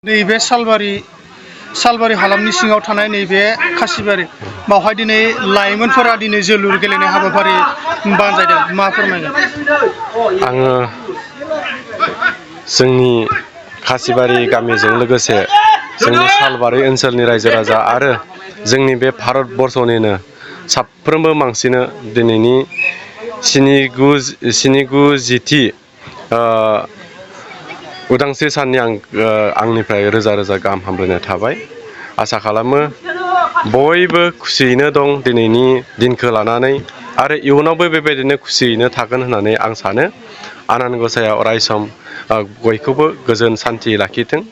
नैबे सालबारि हालामनि सिङाव थानाय नैबे खासिबारि बावहाय दिनै लाइमोनफोरा दिनै जोलुर गेलेनाय हाबाफारि बानजायदों मा फोरमायगोन? आङो जोंनि खासिबारि गामिजों लोगोसे जोंनि सालबारि ओनसोलनि रायजो राजा आरो जोंनि बे भारतबर्षनिनो साफ्रोमबो मानसिनो दिनैनि 7गुजिथि उदांस्रि साननि आंनिफ्राय रोजा रोजा गाहाम हामलायनाय थाबाय। आसा खालामो बयबो खुसियैनो दं दिनैनि दिनखौ लानानै आरो इयुनावबो बेबायदिनो खुसियैनो थागोन होननानै आं सानो। आनान गसाया अरायसम बयखौबो गोजोन सान्थि लाखिथों।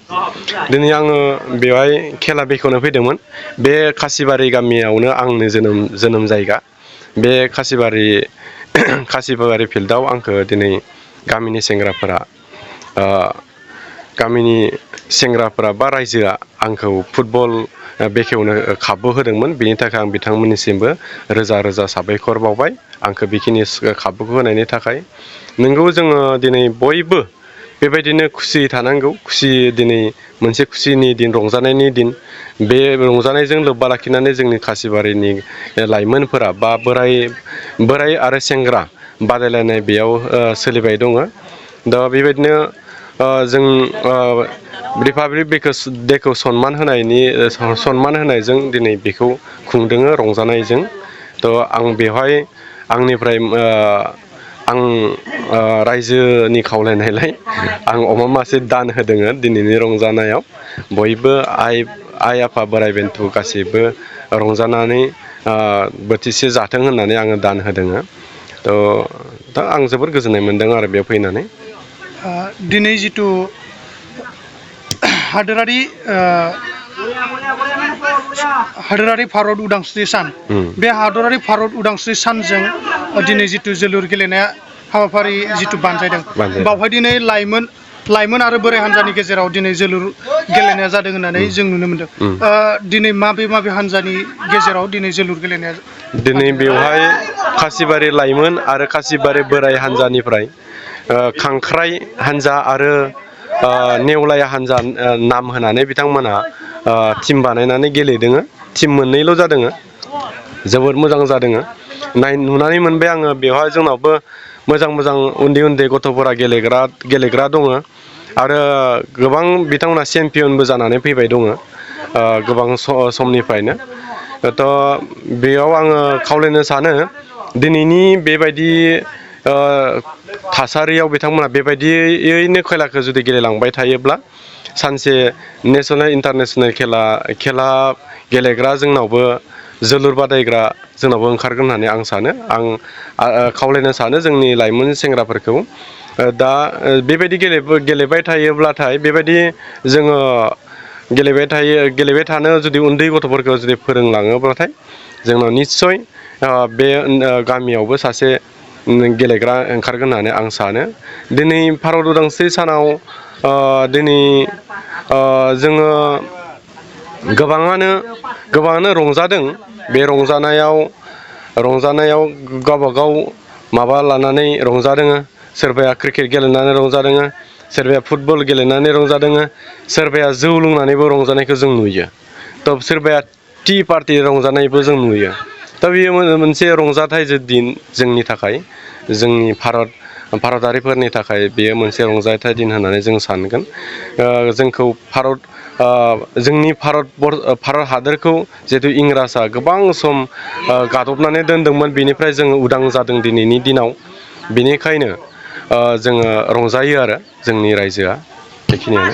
दिनै आङो बेवहाय खेला बेखेवनो फैदोंमोन। बे खासिबारि गामियावनो आंनि जोनोम जायगा। बे खासिबारि फिल्डआव आंखौ दिनै गामिनि सेंग्राफोरा बा रायजोआ आंखौ फुटबल बेखेवनो खाबु होदोंमोन। बेनि थाखाय आं बिथांमोननिसिमबो रोजा रोजा साबायखर बावबाय आंखौ बेखिनि खाबुखौ होनायनि थाखाय। नोंगौ जोङो दिनै बयबो बेबायदिनो खुसियै थानांगौ। दिनै मोनसे खुसिनि दिन, रंजानायनि दिन। बे रंजानायजों लोब्बा लाखिनानै जोंनि खासिबारिनि लाइमोनफोरा बा बोराय आरो सेंग्रा बादायलायनाय बेयाव सोलिबाय दङ। दा बेबायदिनो जों रिपाब्लिक डेखौ सनमान होनायजों दिनै बेखौ खुंदों रंजानायजों। थ' आं बेवहाय आंनिफ्राय आं रायजोनि खावलायनायलाय आं अमा मासे दान होदों दिनैनि रंजानायाव। बयबो आइ आफा बोराइ बेन्थ' गासैबो रंजानानै बोथिसे जाथों होननानै आङो दान होदों। दा आं जोबोद गोजोननाय मोनदों आरो बेयाव फैनानै। दिनै जिथु हादोरारि भारत उदांस्रि सान, बे हादरारि भारत उदांस्रि सानजों दिनै जिथु जोलुर गेलेनाया हाबाफारि जिथु बानजायदों, बावहाय दिनै लाइमोन आरो बोराइ हान्जानि गेजेराव दिनै जोलुर गेलेनाया जादों होननानै जों नुनो मोनदों। दिनै माबे हान्जानि गेजेराव दिनै जोलुर गेलेनाया दिनै बेवहाय खासिबारि लाइमोन आरो खासिबारि बोराइ हान्जानिफ्राय खांख्राइ हान्जा आरो नेवलाय हान्जा नाम होनानै बिथांमोनहा टिम बानायनानै गेलेदों। टिम मोननैल' जादों। जोबोद मोजां जादों। नुनानै मोनबाय आङो बेवहाय जोंनावबो मोजां उन्दै गथ'फोरा गेलेग्रा दङ आरो गोबां बिथांमोना चेम्पियनबो जानानै फैबाय दङ गोबां समनिफ्रायनो। बेयाव आङो खावलायनो सानो दिनैनि बेबायदि थासारियाव बिथांमोना बेबायदियैनो खेलाखौ जुदि गेलेलांबाय थायोब्ला सानसे नेसनेल इन्टारनेसनेल खेला गेलेग्रा जोंनावबो जोलुर बादायग्रा जोंनावबो ओंखारगोन होननानै आं सानो। आं खावलायनो सानो जोंनि लाइमोन सेंग्राफोरखौ दा बेबायदि गेलेबाय थायोब्लाथाय बेबायदि जोङो गेलेबाय थानो जुदि उन्दै गथ'फोरखौ जुदि फोरोंलाङोब्लाथाय जोंनाव निस्सय बे गामियावबो सासे गेलेग्रा ओंखारगोन होननानै आं सानो। दिनै भारत उदांस्रि सानाव दिनै जोङो गोबाङानो रंजादों। बे रंजानायाव गावबागाव माबा लानानै रंजादों। सोरबाया क्रिकेट गेलेनानै रंजादों, सोरबाया फुटबल गेलेनानै रंजादों, सोरबाया जौ लोंनानैबो रंजानायखौ जों नुयो। सोरबाया टि पार्टि रंजानायबो जों नुयो। दा बेयो मोनसे रंजाथाइ दिन जोंनि थाखाय, जोंनि भारतारिफोरनि थाखाय बेयो मोनसे रंजाथाइ दिन होननानै जों सानगोन। जोंनि भारत हादोरखौ जिहेतु इंराजआ गोबां सम गादबनानै दोनदोंमोन, बेनिफ्राय जोङो उदां जादों दिनैनि दिनाव। बेनिखायनो जोङो रंजायो आरो जोंनि रायजोआ बेखिनियानो।